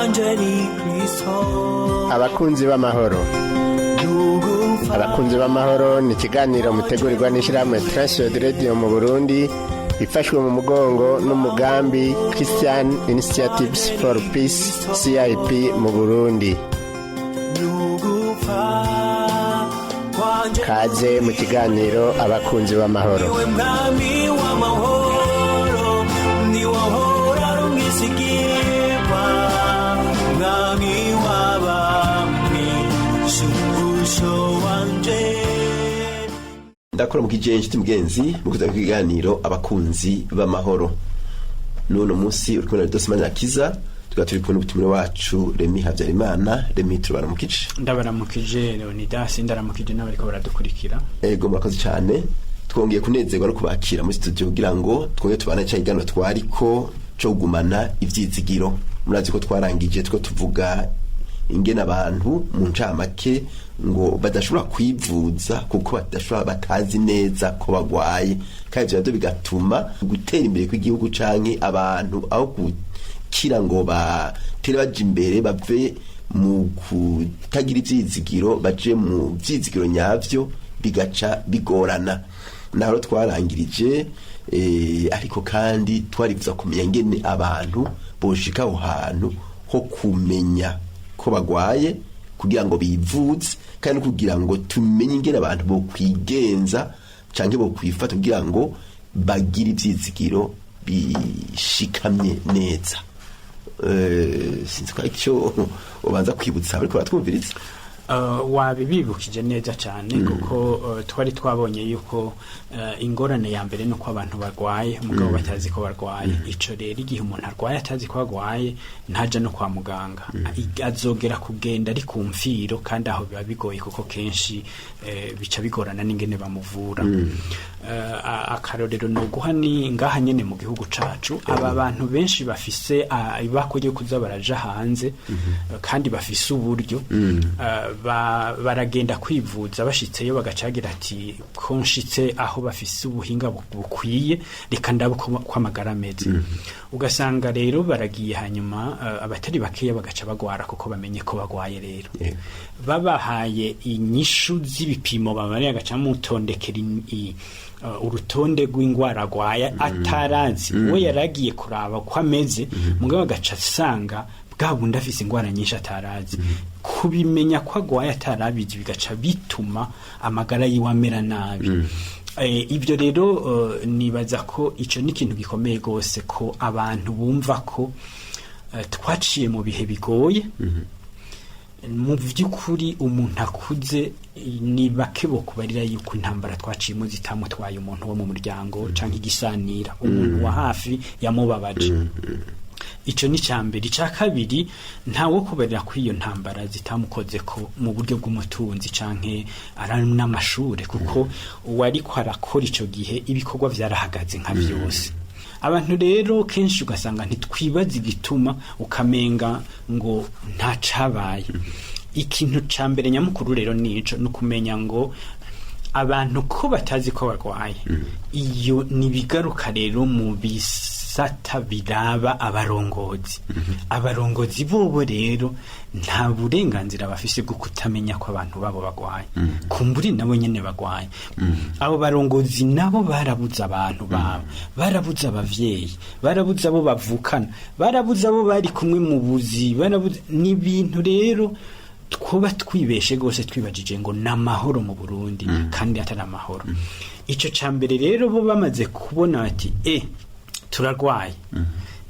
Wanje ni Kristo. Abakunzi b'amahoro, abakunzi b'amahoro ni ikiganiro mutegurirwa n'ishyirahamwe Transworld Radio mu Burundi, ifashwe mu mugongo n'umugambi Christian Initiatives for Peace, CIP mu Burundi. Nugupfa kwanje. Kaze mu kiganiro abakunzi b'amahoro. Niwe mwami w'amahoro, niwe ahora ari umwizigirwa, mwami w'abami, shumbusho wanje. Ndakora mu kijenje inshuti mugenzi mu kuza kiganiro abakunzi b'amahoro. N'uno munsi uri kumwe na Dosi Manirakiza, tukaba turi kumwe n'ubutumire wacu Remi Habyarimana. Remi, turabana mu kice. Ndabaramukije Leonidas, ndaramukije n'abariko baradukurikira. Ego, murakoze cyane. Twongeye kunezerwa no kubakira muri studio kugira ngo twongere tubane cya kiganiro twariko cyo kugumana ivyizigiro. Murazi ko twarangije two tuvuga ingene abantu mu ncamake ngo badashobora kwivuza kuko badashobora, batazi neza ko bagwaye, kandi ivyo navyo bigatuma gutera imbere kw'igihugu canke abantu aho gukira ngo batere baja imbere, bave mu kutagira ivyizigiro baje mu vyizigiro nyavyo, bigaca bigorana. Naho twarangirije, ariko kandi twarifuza kumenya ngene abantu boshika aho hantu ho kumenya ko bagwaye kugira ngo bivuze, kandi no kugira ngo tumenye ingene abantu bo kwigenza canke bo kwifata kugira ngo bagire ivyizigiro bishikamye neza. Sinzi ko icyo ubanza kwibutsa ariko baratwumviriza. Wabibibukije neza cyane, kuko twari twabonye yuko ingorane ya mbere nuko abantu barwaye mugabo batazi ko barwaye. Ico rero, igihe umuntu arwaye atazi ko arwaye, ntaja no kwa muganga, azogera kugenda ari ku mfiro, kandi aho biba bigoye kuko kenshi bica bigorana n'ingene bamuvura. Akarorero ni uguha ni ngaha nyene mu gihugu cacu, aba bantu benshi bafise ibako ryo kuza baraja hanze, kandi bafise uburyo, baragenda kwivuza, bashitseyo bagacagira ati: "Ko nshitse aho bafise ubuhinga bukwiye, reka ndabe ko amagara ameze." Ugasanga rero baragiye, hanyuma abatari bakeya bagaca bagwara kuko bamenye ko bagwaye. Rero babahaye inyishu z'ibipimo, bamariye agaca mutondekera urutonde rw'ingwara agwaye atarazi. We yaragiye kuraba ko ameze, mugabo agaca asanga bwa bundi afise ingwara nyinshi atarazi. Kubimenya ko agwaye atarabizi bigaca bituma amagara yiwe amera nabi. Ibyo rero, nibaza ko ico ni ikintu gikomeye rwose ko abantu bumva ko twaciye mu bihe bigoye. Mu by'ukuri umuntu akuze ni bake bo kubarira yuko intambara twaciyemo zitamutwaye umuntu wo mu muryango canke igisanira, umuntu wa hafi yamubabaje. Ico ni ca mbere. Ica kabiri, ntawo kubarira ko iyo ntambara zitamukoze ko mu buryo bw'umutunzi canke ari n'amashure, kuko uwariko arakora ico gihe ibikorwa vyarahagaze nka vyose. Abantu rero kenshi ugasanga ntitwibaza igituma, ukamenga ngo ntacabaye. Ikintu ca mbere nyamukuru rero nico, ni ukumenya ngo abantu ko batazi ko barwaye. Iyo nibigaruka rero mu bisata biraba abarongozi. Abarongozi bobo rero nta burenganzira bafise bwo kutamenya ko abantu babo bagwaye, kumburi nabo nyene bagwaye. Abo barongozi nabo barabuze abantu babo, barabuze abavyeyi, barabuze abo bavukana, barabuze abo bari kumwe mu buzi, barabuze. Ni ibintu rero twuba twibeshe rwose twibajije ngo ni amahoro mu Burundi kandi atari amahoro. Ico ca mbere rero, bo bamaze kubona bati: "E, turarwaye,"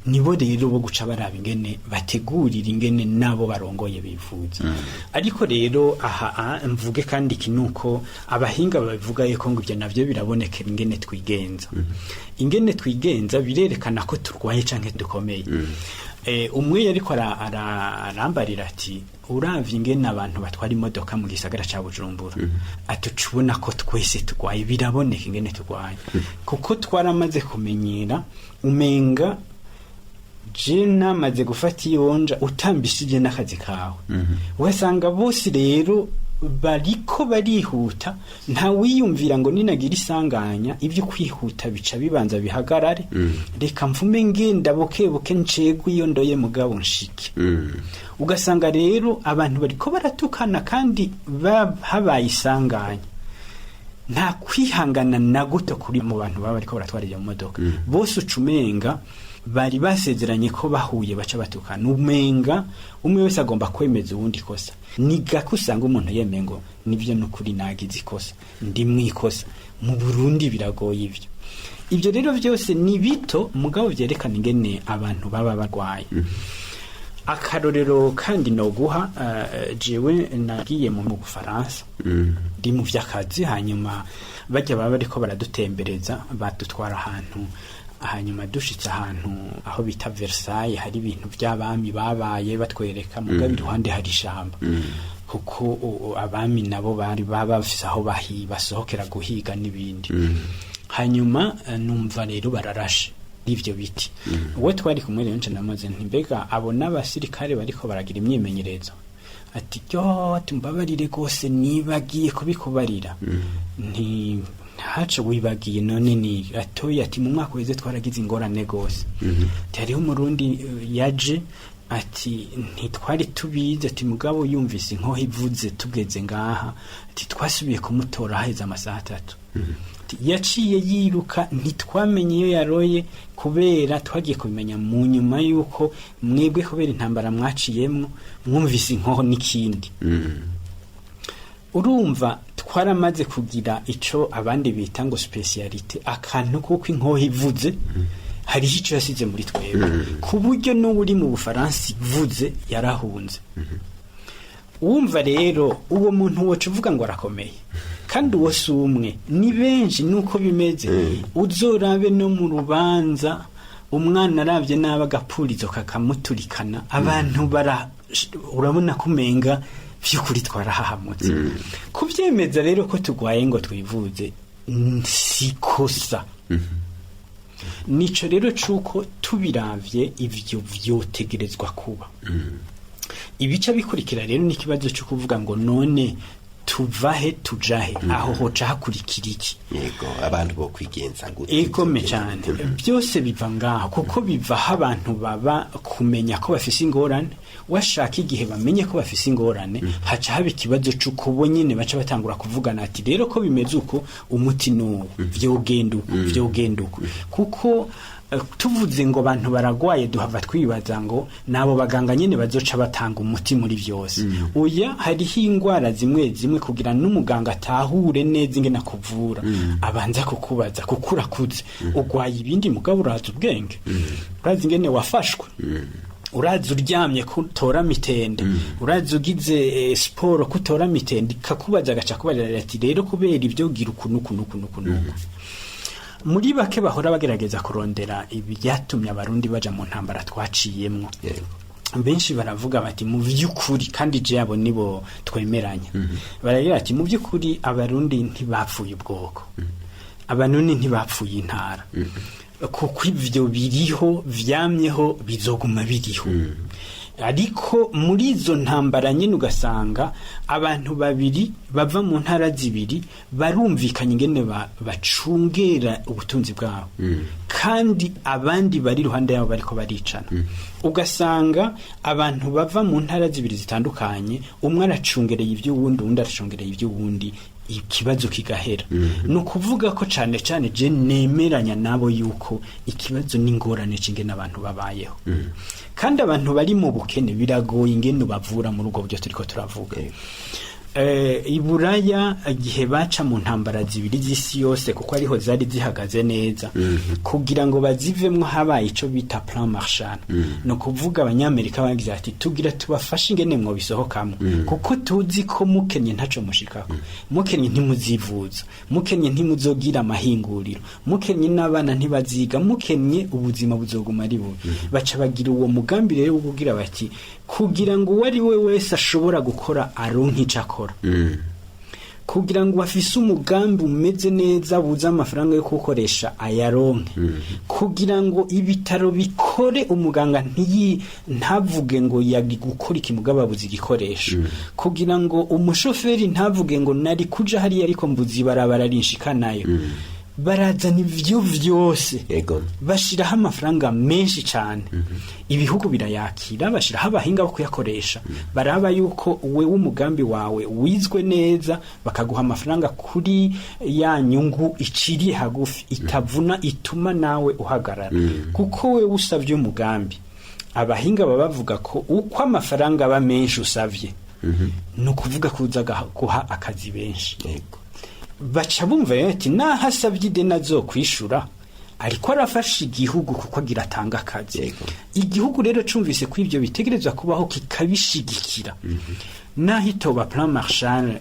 nibo rero bo guca baraba ingene bategurira ingene nabo barongoye bivuza. Ariko rero aha mvuge kandi iki, nuko abahinga babivuga yuko ngo ibyo navyo birabonekera ingene twigenza. Ingene twigenza birerekana ko turwaye canke dukomeye. Umwe yariko arambarira ati: "Uravye ingene abantu batwara imodoka mu gisagara ca Bujumbura," ati, "uca ubona ko twese turwaye, biraboneka ingene turwaye, kuko twaramaze kumenyera, umenga je namaze gufata iyonja utambishije n'akazi kawe." Ugasanga bose rero Bariko barihuta, nta wiyumvira ngo ninagira isanganya ibyo kwihuta bica bibanza bihagarare, reka mvume ngenda buke buke, ncegwe iyo ndoye, mugabo nshike. Ugasanga rero abantu bariko baratukana kandi habaye isanganya, nta kwihangana na guto kuri mu bantu baba bariko baratwara iyo modoka. Bose uca umenga bari basezeranye ko bahuye baca batukana, umenga umwe wese agomba kwemeza uwundi ikosa. Ni gake usanga umuntu yemeye ngo nibyo, nukuri nagize ikosa, ndi mu ikosa. Mu Burundi biragoye ivyo. Ibyo rero byose ni bito, mugabo byerekana ingene abantu baba barwaye. Akarorero kandi noguha, jewe nagiye mu Bufaransa ndi mu vy'akazi, hanyuma bajya baba bariko baradutembereza, badutwara ahantu, hanyuma dushitse ahantu aho bita Versailles, hari ibintu by'abami babaye, batwereka, mugabo iruhande hari ishamba, kuko abami nabo bari baba bafise aho basohokera guhiga n'ibindi. Hanyuma numva rero bararashe ivyo biti. Uwo twari kumwe rero nca namaze nti: "Mbega abo n'abasirikare bariko baragira imyimenyerezo?" Ati: "Ryo tumbabarire rwose, nibagiye kubikubarira." Nti: "Ntaco wibagiye, none ni atoye." Ati: "Mu mwaka uheze twaragize ingorane rwose." Ati: "Hariho Umurundi yaje." Ati: "Ntitwari tubizi." Ati: "Mugabo yumvise inkoho ivuze tugeze ngaha." Ati: "Twasubiye kumutora haheze amasaha 3." Ati: "Yaciye yiruka, ntitwamenye iyo yaroye, kubera twagiye kubimenya mu nyuma y'uko mwebwe, kubera intambara mwaciyemwo, mwumvise inkoho n'ikindi." Urumva twaramaze kugira ico abandi bita ngo spécialité, akantu kuko inkoho ivuze hariho ico yasize muri twebwe, ku buryo n'uwuri mu Bufaransa ivuze yarahunze. Wumva rero uwo muntu woca uvuga ngo arakomeye, kandi uwo si umwe, ni benshi nuko bimeze. Uzorabe no mu rubanza, umwana arabye nabi agapurizo kakamuturikana, abantu bara urabona ko umenga vy'ukuri twarahahamutse. Kuvyemeza rero ko tugwaye ngo twivuze si kosa. Nico rero cuko tubiravye ivyo vyotegerezwa kuba. Ibica bikurikira rero ni ikibazo cyo kuvuga ngo none tuvahe tujahe, aho hoca hakurikira iki? Yego, abantu bo kwigenza gute? Egome cyane, byose biva ngaho, kuko biva aho abantu baba kumenya ko bafise ingorane. Washaka igihe bamenye ko bafise ingorane, haca haba ikibazo c'uko bo nyene baca batangura kuvugana ati: "Rero ko bimeze uko, umuti nuwo, vyogenda uko, vyogenda uko." Kuko tuvuze ngo abantu baragwaye, duhava twibaza ngo nabo baganga nyene bazoca batanga umuti muri vyose. Oya, hariho ingwara zimwe zimwe kugira n'umuganga atahure neza ingene akuvura, abanza kukubaza, kuko urakuze, ugwaye ibindi, mugabo urazi ubwenge, urazi ingene wafashwe, urazi uryamye kutora mitende, urazi ugize siporo kutora mitende. Ikakubaza, agaca kubarira ati: "Rero kubera ibyo gira uku nuku nuku nuku nuku." Muri bake bahora bagerageza kurondera ibyatumye Abarundi baja mu ntambara twaciyemwo, benshi baravuga bati mu vy'ukuri, kandi je abo nibo twemeranya, baragira ati: "Mu by'ukuri Abarundi ntibapfuye ubwoko, Abarundi ntibapfuye intara, kuko ivyo biriho, vyamyeho, bizoguma biriho." Ariko muri izo ntambara nyine ugasanga abantu babiri bava mu ntara zibiri barumvikanye ingene bacungera ubutunzi bwabo, kandi abandi bari iruhande yabo bariko baricana. Ugasanga abantu bava mu ntara zibiri zitandukanye, umwe aracungereye iby'uwundi, uwundi aracungereye iby'uwundi, ikibazo kigahera. Ni ukuvuga ko cane cane je nemeranya nabo yuko ikibazo n'ingorane c'ingene abantu babayeho, kandi abantu bari mu bukene biragoye ingene ubavura muri ubwo buryo turiko turavuga. Iburaya igihe baca mu ntambara zibiri z'isi yose, kuko ariho zari zihagaze neza, kugira ngo bazivemwo habaye ico bita Plan Marshall. Ni ukuvuga Abanyamerika bagize ati: "Tugira tubafashe ingene mwobisohokamwo, kuko tuzi ko mukenye ntaco mushikako, mukenye ntimuzivuza, mukenye ntimuzogira amahinguriro, mukenye n'abana ntibaziga, mukenye ubuzima buzoguma ari bubi." Baca bagira uwo mugambi rero wo kugira bati kugira ngo uwo ari we wese ashobora gukora aronke ico akora. Kugira ngo bafise umugambi umeze neza buze amafaranga yo kuwukoresha ayaronke, kugira ngo ibitaro bikore, umuganga ntavuge ngo yari gukora iki mugabo abuze igikoresho, kugira ngo umushoferi ntavuge ngo nari kuja hariya ariko mbuze ibarabara rinshikanayo. Barazana ivyo vyose, bashiraho amafaranga menshi cyane, ibihugu birayakira, bashiraho abahinga bo kuyakoresha, baraba yuko we w'umugambi wawe wizwe neza, bakaguha amafaranga kuri ya nyungu iciriye hagufi, itavuna, ituma nawe uhagarara. Kuko we usavye umugambi, abahinga baba bavuga ko uko amafaranga aba menshi usavye, ni ukuvuga kuza guha akazi benshi. Baca bumva rero ati naho asabye ideni azokwishura, ariko arafasha igihugu kuko agira atanga akazi. Igihugu rero cumvise ko ivyo bitegerezwa kubaho, kikabishigikira, naho itoba plan Marshall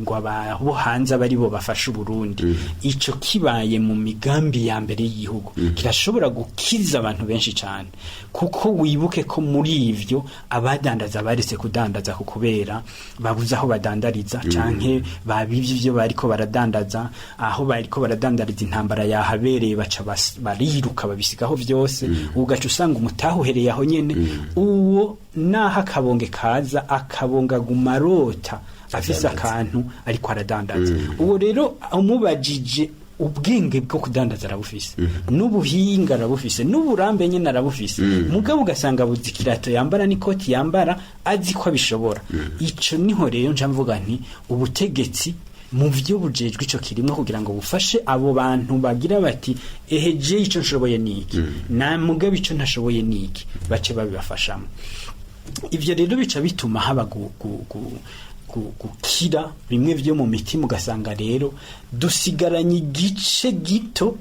ngo abo hanze aba aribo bafasha Uburundi. Ico kibaye mu migambi ya mbere y'igihugu, kirashobora gukiza abantu benshi cyane, kuko wibuke ko muri ivyo abadandaza baretse kudandaza ku kubera babuze aho badandariza, canke babivye ivyo bariko baradandaza, aho bariko baradandariza intambara yahabereye, baca bariruka babisigaho vyose. Ugaca usanga umutahe uhereye aho nyene. Uwo naho akabonge kaza, akabonga aguma arota afise akantu ariko aradandaza. Uwo rero umubajije, ubwenge bwo kudandaza arabufise, n'ubuhinga arabufise, n'uburambe nyene arabufise, mugabo ugasanga abuze ikirato yambara n'ikoti yambara, azi ko abishobora. Ico niho rero nca mvuga nti ubutegetsi mu vyo bujejwe ico kirimwo, kugira ngo bufashe abo bantu bagira bati eheje ico nshoboye niki, na mugabo ico ntashoboye niki, bace babibafashamo. Ivyo rero bica bituma haba gukira bimwe vyo mu mitima. Ugasanga rero dusigaranye igice gito,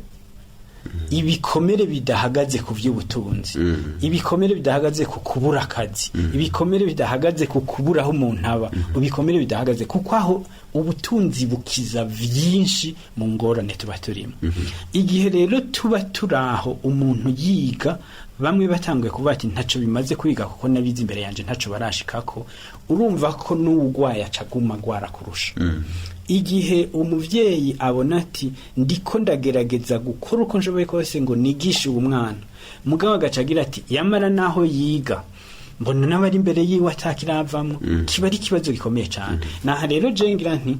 ibikomere bidahagaze ku by'ubutunzi, ibikomere bidahagaze ku kubura akazi, ibikomere bidahagaze ku kubura aho umuntu aba, ibikomere bidahagaze kuko aho ubutunzi bukiza vyinshi mu ngorane tuba turimo. Igihe rero tuba turi aho, umuntu yiga, bamwe batanguye kuvuga ati ntaco bimaze kwiga kuko nabize imbere yanje ntaco barashikako, urumva ko n'uwugwaye aca aguma agwara kurusha. Igihe umuvyeyi abona ati ndiko ndagerageza gukora uko nshoboye kose ngo nigishe uwo mwana, mugabo agaca agira ati yamara naho yiga mbona n'abari imbere yiwe atakiravamwo, kiba ari ikibazo gikomeye cane. Naha rero je ngira nti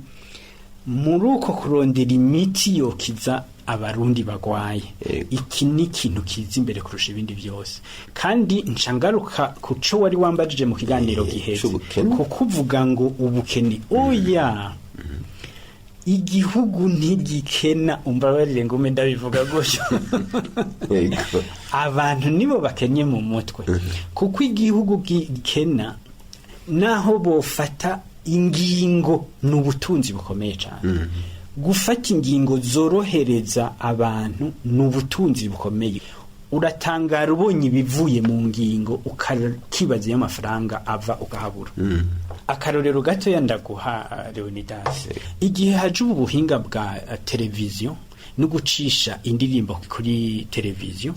muri uko kurondera imiti yokiza Abarundi bagwaye, iki ni ikintu kiza imbere kurusha ibindi byose. Kandi nca ngaruka ku co wari wambajije mu kiganiro giheze, c'ubukene. Kukuvuga ngo ubukene, oya, igihugu ntigikena, umbabarire ngume ndabivuga gutyo. Abantu nibo bakenye mu mutwe, kuko igihugu gikena naho bofata ingingo, ni ubutunzi bukomeye cyane. Gufata ingingo zorohereza abantu ni ubutunzi bukomeye. Uratangara ubonye ibivuye mu ngingo, ukakibaza iyo amafaranga ava ukahabura. Akarorero gatoya ndaguha, Leonidas, igihe haje ubu buhinga bwa televiziyo no gucisha indirimbo kuri televiziyo,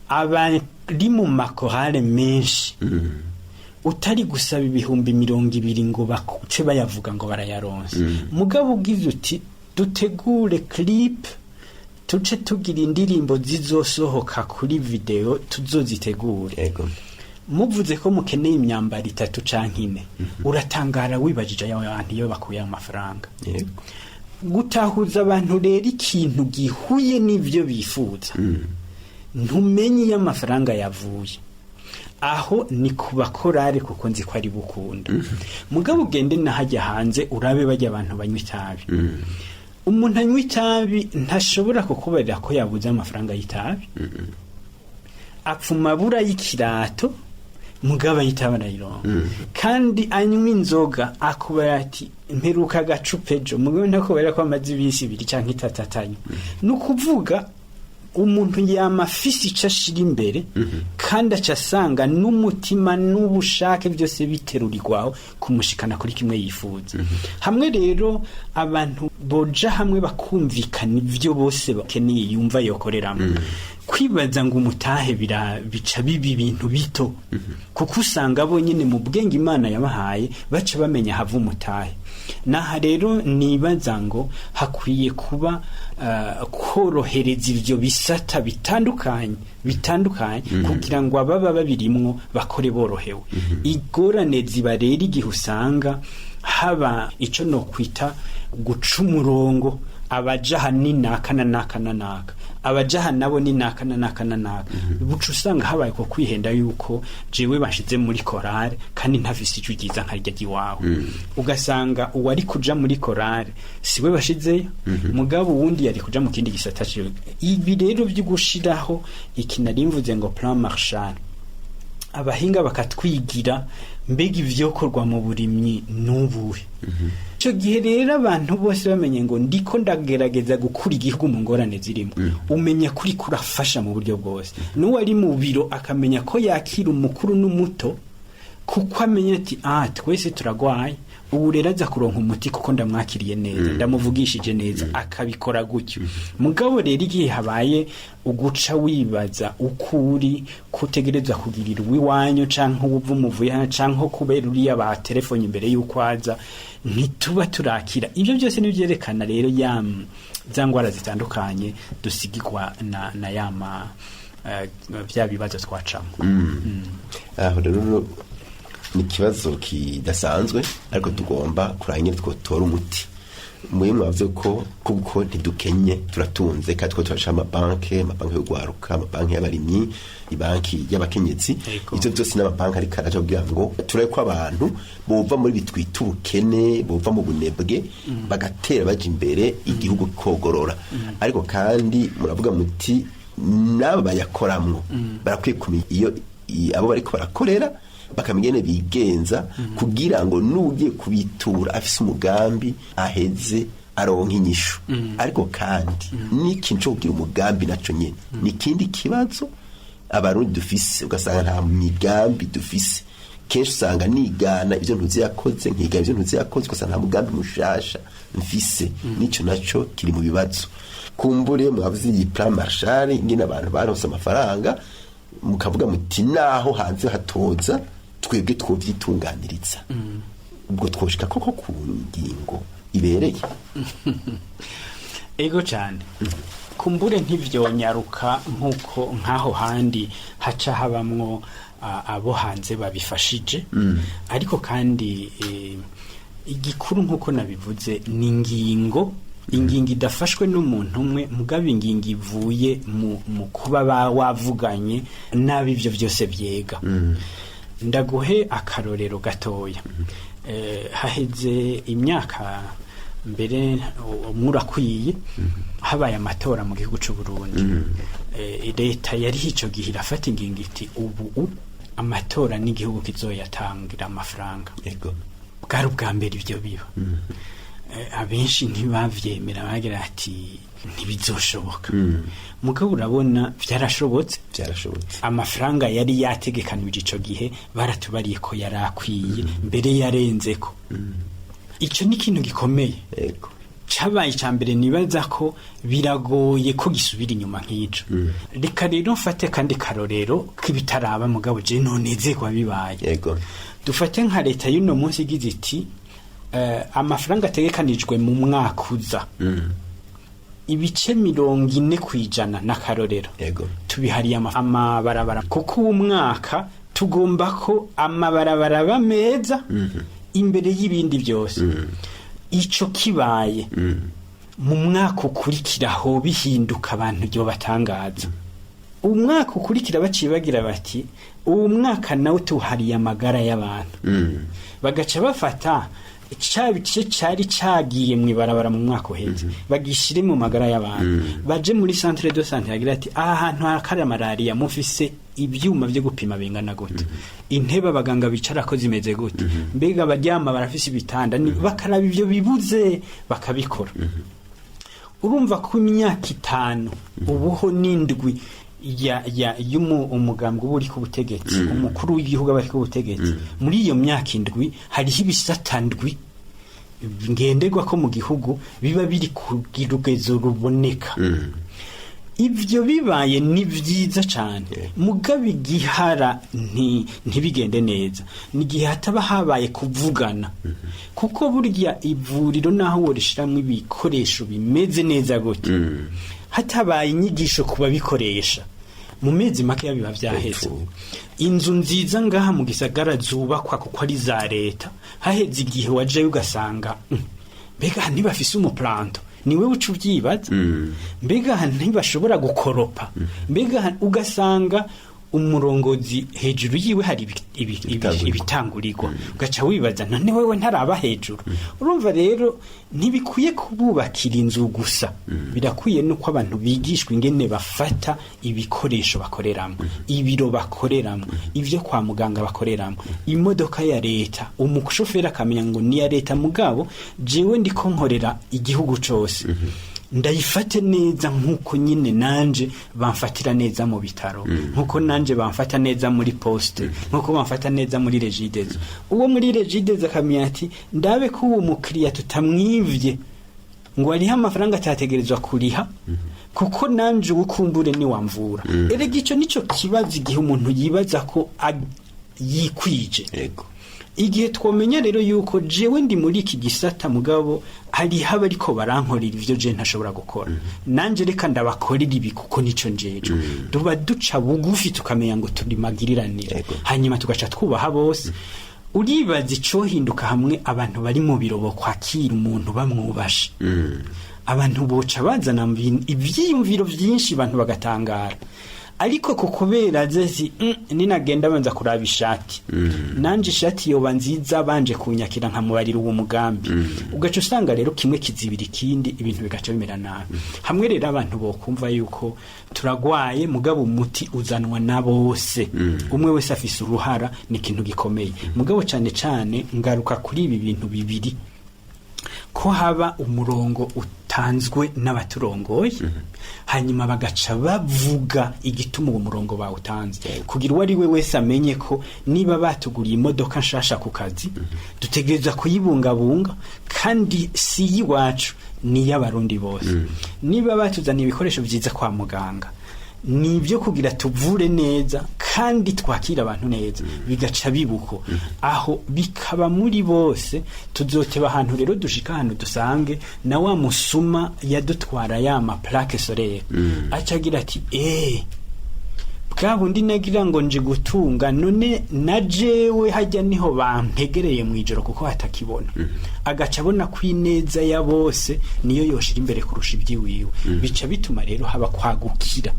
abari mu makorale menshi utari gusaba 20,000 ngo bace bayavuga ngo barayaronse, mugabo ugize uti dutegure clip, tuce tugira indirimbo zizosohoka kuri video, tuzozitegure, muvuze ko mukeneye imyambaro itatu canke ine, uratangara wibajije ayo bantu iyo bakuye ayo mafaranga. Gutahuza abantu rero ikintu gihuye n'ivyo bifuza, ntumenye iyo amafaranga yavuye. Aho ni ku bakorare, kuko nzi ko ari bukunda. Mugabo ugende nahajya hanze urabe bajya abantu banywa itabi. Umuntu anywa itabi ntashobora kukubarira ko yabuze amafaranga y'itabi, apfuma abura y'ikirato, mugabo ayitaba arayironka. Kandi anywa inzoga akubara ati mperuka agacupa ejo, mugabo ntakubara ko amaze iminsi 2 canke 3 atanywa. Ni ukuvuga umuntu yama afise ico ashira imbere, kandi aca asanga n'umutima n'ubushake byose biterurirwaho kumushikana kuri kimwe yifuza. Hamwe rero abantu boja hamwe bakumvikana ivyo bose bakeneye, yumva yokoreramo. Kwibaza ngo umutahe bica biba ibintu bito, kuko usanga bo nyine mu bwenge Imana yabahaye baca bamenya hava umutahe. Naha rero nibaza ngo hakwiye kuba korohereza ivyo bisata bitandukanye bitandukanye, kugira ngo ababa babirimwo bakore borohewe. Igorane ziba rero igihe usanga haba ico nokwita guca umurongo: abaja aha ni naka na naka na naka, abaja aha nabo ni naka na naka na naka. Buca usanga habaye ko kwihenda yuko jewe bashize muri korale kandi ntafise ijwi ryiza nka rya ry'iwawe, ugasanga uwari kuja muri korale siwe bashizeyo, mugabo uwundi yari kuja mu kindi gisata ciwe. Ibi rero byo gushiraho iki nari mvuze ngo plan Marshall, abahinga bakatwigira mbega ivyokorwa mu burimyi n'ubuhe. Ico gihe rero abantu bose bamenye ngo ndiko ndagerageza gukura igihugu mu ngorane zirimo, umenya kuri kurafasha mu buryo bwose. N'uwari mu biro akamenya ko yakira umukuru n'umuto, kuko amenya ati: "Ah, twese turagwaye." Ubu rero aza kuronka umuti kuko ndamwakiriye neza, ndamuvugishije neza, akabikora gutyo. Mugabo rero igihe habaye uguca wibaza uko uri kutegerezwa kugirira uwiwanyu, canke uwuva umuvuye hano, canke kubera uriya ba telefone imbere y'uko aza, ntituba turakira. Ibyo byose nibyerekana rero ya za ngwara zitandukanye dusigirwa na yama bya bibazo twacamo. Aho rero ni ikibazo kidasanzwe, ariko tugomba kurangira twotora umuti. Muri mwavuze ko kuko ntidukenye, turatunze, kandi two turasha amabanki y'ugwaruka, amabanki y'abarimyi, ibanki y'abakenyezi. Ivyo byose n'amabanki ariko araja kugira ngo turabe ko abantu bova muri bitwita ubukene, bova mu bunebwe, bagatera baja imbere, igihugu kogorora. Ariko kandi muravuga muti n'aba bayakoramwo barakwiye kumenya iyo abo bariko barakorera, bakamenya ingene bigenza, kugira ngo n'ugiye kubitura afise umugambi aheze aronka inyishu. Ariko kandi n'ikintu co kugira umugambi naco nyene ni ikindi kibazo Abarundi dufise. Ugasanga nta migambi dufise. Kenshi usanga nigana ivyo ntuzi yakoze, nkigana ivyo ntuzi yakoze, ugasanga nta mugambi mushasha mfise. Nico naco kiri mu bibazo. Kumbure mwavuze iyi plan Marshall, ingene abantu baronse amafaranga, mukavuga muti naho hanze hatoza, twebwe twovyitunganiriza. Ubwo twoshika koko ku ngingo ibereye? Ego cyane. Kumbure ntivyonyaruka nk'uko nk'aho handi haca habamwo abo hanze babifashije, ariko kandi igikuru nk'uko nabivuze ni ingingo idafashwe n'umuntu umwe, mugabo ingingo ivuye mu kuba wavuganye nabi ibyo byose byega. Ndaguhe akarorero gatoya. Haheze imyaka mbere umwe urakwiye, habaye amatora mu gihugu cy'u Burundi. Leta yari ico gihe irafata ingingo iti: "Ubu amatora n'igihugu kizoyatangira amafaranga." Bwari ubwa mbere ibyo biba. Abenshi ntibavyemera, bagira ati: "Ntibizoshoboka." Mugabo urabona vyarashobotse. Byarashobotse. Amafaranga yari yategekanije ico gihe baratubariye ko yari akwiye, mbere yarenzeko. Ico ni ikintu gikomeye cabaye icya mbere. Nibaza ko biragoye ko gisubira inyuma nk'ico. Reka rero mfate kandi karorero k'ibitaraba, mugabo je nonezerwa bibaye. Dufate nka leta y'uno munsi igize iti: "Amafaranga ategekanijwe mu mwaka uza, ibice 40%, n'akarorero, tubihariye amabarabara, kuko uwo mwaka tugomba ko amabarabara aba meza imbere y'ibindi byose." Ico kibaye, mu mwaka ukurikiraho bihinduka, abantu byo batangaza. Umwaka ukurikira baciye bagira bati: "Uwo mwaka nawe tuwuhariye amagara y'abantu." Bagaca bafata ca bice cari cagiye mw'ibarabara mu mwaka uheze, bagishire mu magara y'abantu, baje muri centre de santé, bagira ati: "Aha hantu harakara malaria, mufise ivyuma vyo gupima bingana gute? Intebe abaganga bicarako zimeze gute? Mbega abaryama barafise ibitanda?" Bakaraba ivyo bibuze bakabikora. Urumva ko imyaka 5 ubuho n'indwi ya y'umu umugambwe uba uri ku butegetsi, umukuru w'igihugu aba ari ku butegetsi, muri iyo myaka 7 hariho ibisata ndwi ngenderwa ko mu gihugu biba biri ku rugezo ruboneka. Ibyo bibaye ni byiza cyane, mugabo igihara ntibigende neza ni igihe hataba habaye kuvugana, kuko burya ivuriro naho worishyiramo ibikoresho bimeze neza gute, hatabaye inyigisho ku babikoresha, mu mezi makeya biba byaheze. Inzu nziza ngaha mu gisagara zubakwa kuko ari za leta, haheze igihe wajayo ugasanga mbega ntibafise umuplanto, niwe uca ubyibaza, mbega ntibashobora gukoropa, mbega ugasanga umurongozi hejuru yiwe hari ibitangurirwa, ugaca wibaza none wewe ntaraba hejuru. Urumva rero ntibikwiye kububakira inzu gusa, birakwiye nuko abantu bigishwa ingene bafata ibikoresho bakoreramo, ibiro bakoreramo, ibyo kwa muganga bakoreramo, imodoka ya leta umushoferi akamenya ngo ni iya leta, mugabo jewe ndiko nkorera igihugu cose, ndayifate neza nk'uko nyine nanje bamfatira neza mu bitaro, nk'uko nanje bamfata neza muri poste, nk'uko bamfata neza muri Regideso. Uwo muri Regideso akamenya ati ndabe ko uwo mukiriya tutamwivye ngo arihe amafaranga atategerezwa kuriha, kuko nanje uwukumbure ni wamvura. Erega ico nico kibazo igihe umuntu yibaza ko yikwije. Igihe twomenya rero yuko jewe ndi muri iki gisata, mugabo hariho abariko barankorera ivyo je ntashobora gukora, nanje reka ndabakorera ibi kuko nico njejo, tuba duca bugufi tukamenya ngo turi magiriranire, hanyuma tugaca twubaha bose. Uribaza icohinduka hamwe abantu bari mu biro bokwakira umuntu bamwubashe, abantu boca bazana ivyiyumviro vyinshi, abantu bagatangara. Ariko ko kubera zezi ninagenda banza kuraba ishati, nanje ishati yoba nziza banje kunyakira nkamubarira uwo mugambi, ugaca usanga rero kimwe kizibira ikindi, ibintu bigaca bimera nabi. Hamwe rero abantu bokumva yuko turagwaye, mugabo umuti uzanwa na bose, umwe wese afise uruhara, ni ikintu gikomeye. Mugabo cane cane ngaruka kuri ibi bintu bibiri, ko haba umurongo utanzwe n'abaturongoye, hanyuma bagaca bavuga igituma uwo murongo bawutanze, kugira uwo ari we wese amenye ko niba batuguriye imodoka nshasha ku kazi, dutegereza kuyibungabunga, kandi si iy'iwacu, ni iy'abarundi bose. Niba batuzaniye ibikoresho byiza kwa muganga, ni ibyo kugira tuvure neza kandi twakira abantu neza, bigaca bibuko aho bikaba muri bose. Tuzoteba ahantu rero dushika ahantu dusange na wa musuma yadutwara ya ma plaque solaire, acagira ati bwa bundi nagira ngo nje gutunga, none na jewe hajya niho bampegereye mu ijoro kuko hatakibona. Agaca abona ko ineza ya bose niyo yoshira imbere kurusha iby'iwiwe. Bica bituma rero haba kwagukira,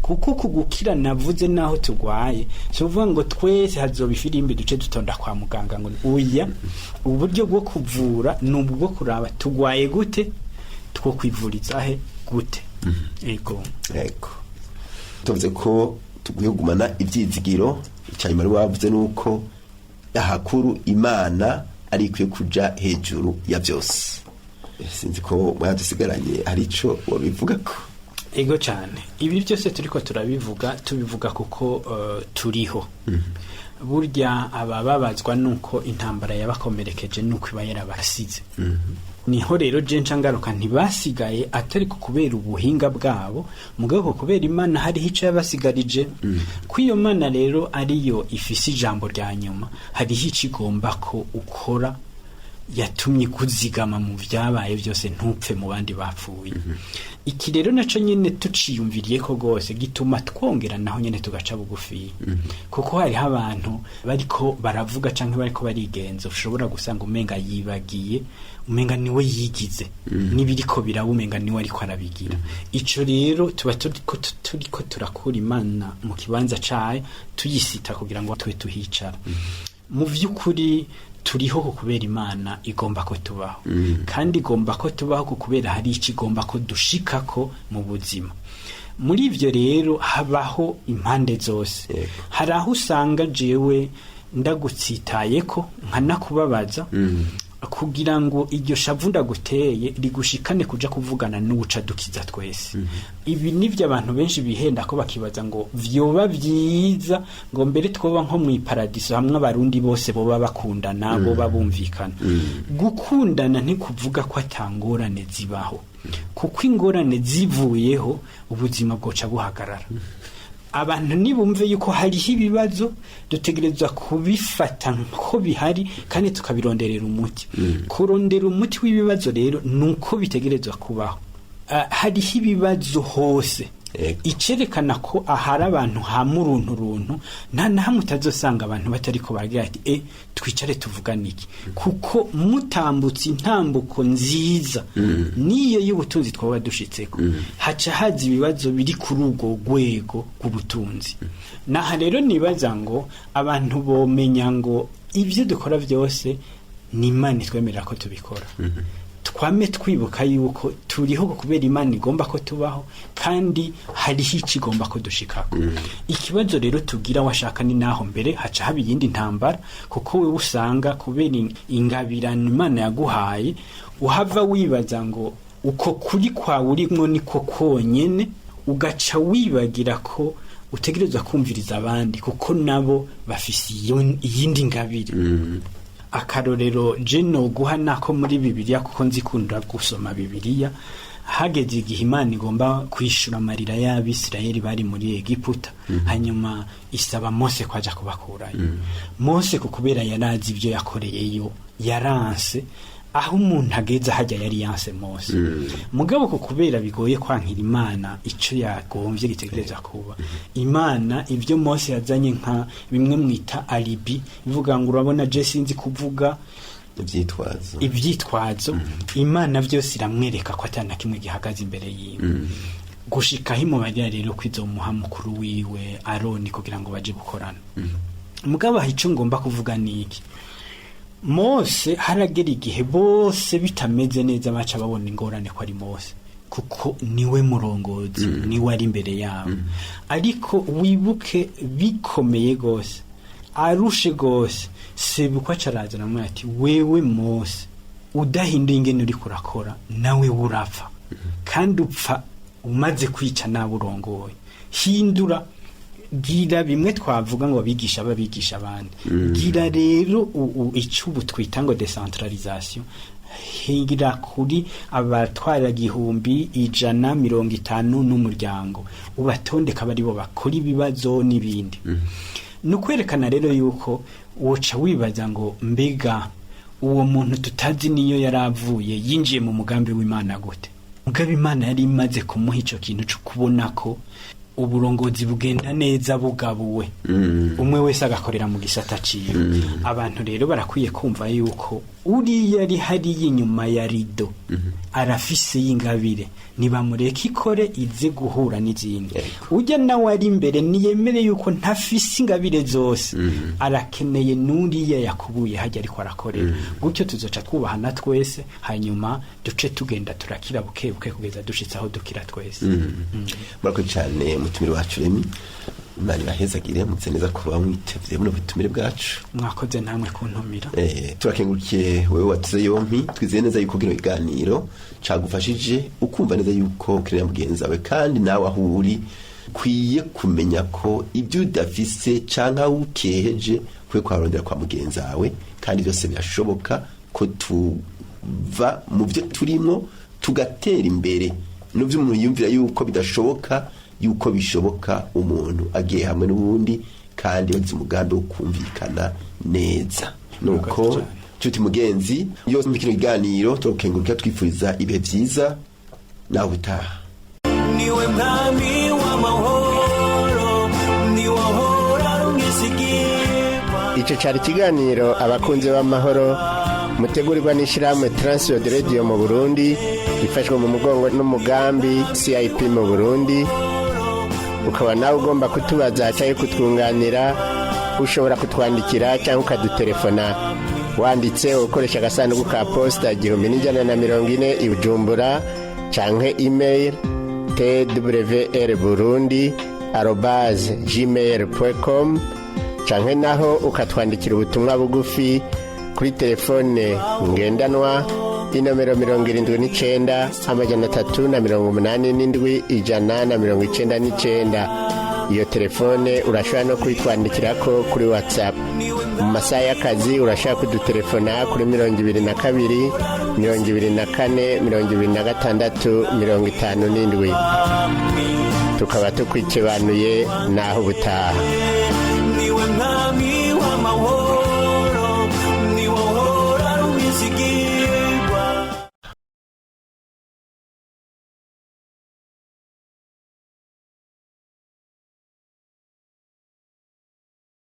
kuko kugukira navuze naho tugwaye si ukuvuga ngo twese hazoba ifirimbi duce dutonda kwa muganga ngo oya. Uburyo bwo kuvura ni ubwo kuraba tugwaye gute, two kwivuriza he gute. Ego. Ego. Tuvuze ko tugwiye kugumana ivyizigiro, icanyuma wavuze nuko ahakuru Imana ari ikwiye kuja hejuru ya byose. Sinzi ko mwadusigaranye hari ico wabivuga ko. Ego cyane, ibi byose turiko turabivuga, tubivuga kuko turiho. Burya abababazwa nuko intambara yabakomerekeje nuko iba yarabasize. Niho rero je nca ngaruka, ntibasigaye atari ku kubera ubuhinga bwabo, mugabo kubera Imana hariho ico yabasigarije. Ko iyo Mana rero ariyo ifise ijambo rya nyuma, hariho ico igomba ko ukora yatumye kuzigama mu byabaye byose, ntupfe mu bandi bapfuye. Iki rero naco nyene tuciyumviriye ko gose gituma twongera naho nyene tugaca bugufi, kuko hariho abantu bariko baravuga canke bariko barigenza, ushobora gusanga umenga yibagiye, umenga niwe yigize, n'ibiriko biraba umenga niwe ariko arabigira. Ico rero tuba turiko turakura Imana mu kibanza cayo, tuyisita kugira ngo tube tuhicara. Mu vy'ukuri turiho kubera Imana igomba ko tubaho, kandi igomba ko tubaho kubera hari ico igomba ko dushikako mu buzima. Muri ivyo rero habaho impande zose. Hari aho usanga jewe ndagutsitayeko nkanakubabaza, kugira ngo iryo shavu ndaguteye rigushikane kuja kuvugana n'uwuca dukiza twese. Ibi nivyo abantu benshi bihenda ko bakibaza ngo vyoba vyiza ngo mbere twoba nko mw'iparadiso hamwe abarundi bose boba bakundana, boba bumvikana. Gukundana ntikuvuga ko atangorane zibaho. Kuko ingorane zivuyeho, ubuzima bwoca buhagarara. Abantu nibumve yuko hariho ibibazo, dutegerezwa kubifata nko bihari kandi tukabironderera umuti. Kurondera umuti w'ibibazo rero ni uko bitegerezwa kubaho. Hariho ibibazo hose. Icerekana ko ahari abantu hamwe uruntu runtu, nta na hamwe utazosanga abantu batariko baragira ati: "E, twicare tuvugane iki?" Kuko mutambutse intambuko nziza niyo y'ubutunzi twaba dushitseko, haca haza ibibazo biri kuri urwo rwego rw'ubutunzi. Naha rero nibaza ngo abantu bomenya ngo ibyo dukora byose ni Imana itwemerera ko tubikora. Twame twibuka yuko turiho kubera Imana igomba ko tubaho, kandi hariho icyo igomba ko dushikako. Ikibazo rero tugira washaka ni naho mbere haca haba iyindi ntambara, kuko wewe usanga kubera ingabirano Imana yaguhaye, uhava wibaza ngo uko kuri kwawe urimwo niko konyene, ugaca wibagira ko utegerezwa kumviriza abandi, kuko nabo bafise iyindi ngabire. Akarorero je noguha nako muri Bibiliya, kuko nzikunda gusoma Bibiliya. Hageze igihe Imana igomba kwishura amarira y'Abisirayeli bari muri Egiputa, hanyuma isaba Mose kwaja kubakurayo. Mose, ku kubera yarazi ibyo yakoreyeyo, yaranse. Aho umuntu ageze hajya yari yanse Mose, mugabo ku kubera bigoye kwankira Imana ico yagombye gitegereza kuba. Imana ibyo Mose yazanye nka bimwe mwita alibi, bivuga ngo: "Urabona, je sinzi kuvuga." Ibyitwazo. Ibyitwazo. Imana byose iramwereka ko atana kimwe gihagaze imbere yiwe, gushikaho imubarira rero ko izomuha mukuru wiwe Aroni kugira ngo baje gukorana. Mugabo aho ico ngomba kuvuga ni iki: Mose haragera igihe bose bitameze neza, baca babona ingorane ko ari Mose, kuko niwe murongozi, niwe ari imbere yabo. Ariko wibuke, bikomeye gose, arushe gose, sebukwa acaraza namwe ati: "Wewe Mose, udahinduye ingene uriko urakora, nawe urapfa, kandi upfa umaze kwica nawe urongoye. Hindura, gira bimwe twavuga ngo abigisha babigisha abandi. Gira rero icyo ubu twita ngo décentralisation. Higira kuri abatwara 1000, 100, 50 n'umuryango, ubatondeka bari bo bakora ibibazo n'ibindi." Ni ukwerekana rero yuko woca wibaza ngo: mbega uwo muntu tutazi niyo yari avuye yinjiye mu mugambi w'Imana gute? Mugabo Imana yari imaze kumuha icyo kintu cyo kubona ko uburongozi bugenda neza bugabuwe, umwe wese agakorera mu gisata ciwe. Abantu rero barakwiye kumva yuko uriya ari hariya inyuma ya rido arafise y'ingabire, nibamureke ikore ize guhura n'izindi. Ujya nawe ari imbere niyemere yuko ntafise ingabire zose, arakeneye n'uriya yakubuye hajya ariko arakorera. Gutyo tuzoca twubahana twese, hanyuma duce tugenda turakira buke buke kugeza dushitse aho dukira twese. Murakoze cyane, mutumire wacu Remi. Imana ibahezagire, mutse neza kuba mwitevye buno butumire bwacu. Mwakoze namwe kuntumira. Turakengurukiye wewe wateze yompi. Twizeye neza yuko kino kiganiro cagufashije ukumva neza yuko ukenera mugenzi wawe, kandi nawe aho uri ukwiye kumenya ko ibyo udafise canke aho ukeheje ukwiye kuharondera kwa mugenzi wawe, kandi byose birashoboka ko tuva mu byo turimo tugatera imbere, n'ibyo umuntu yumvira yuko bidashoboka, yuko bishoboka umuntu agiye hamwe n'ubundi kandi bagize umugambi wo kumvikana neza. Nuko cyane. Nshuti mugenzi yose muri kino kiganiro, turakenguruka, twifuriza ibihe byiza nawe utaha. Niwe mwami w'amahoro, niwe ahora ari umwizigirwa. Icyo cyari ikiganiro Abakunzi b'Amahoro, mutegurirwa n'ishyirahamwe Transworld Radio mu Burundi, ifashwe mu mugongo n'umugambi CIP mu Burundi. Ukaba nawe ugomba kutubaza cyangwa kutwunganira, ushobora kutwandikira cyangwa ukadutelefona wanditse ukoresha agasanduku ka posita 1140 i Bujumbura, cyangwa email twrburundi@gmail.com, canke naho ukatwandikira ubutumwa bugufi kuri telefone ngendanwa, inomero 79 387 199. Iyo telefone urashobora no kuyitwandikirako kuri WhatsApp. Mu masaha y'akazi urashobora kudutelefona kuri 22 24 26 57. Tukaba tukwikibanuye naho ubutaha.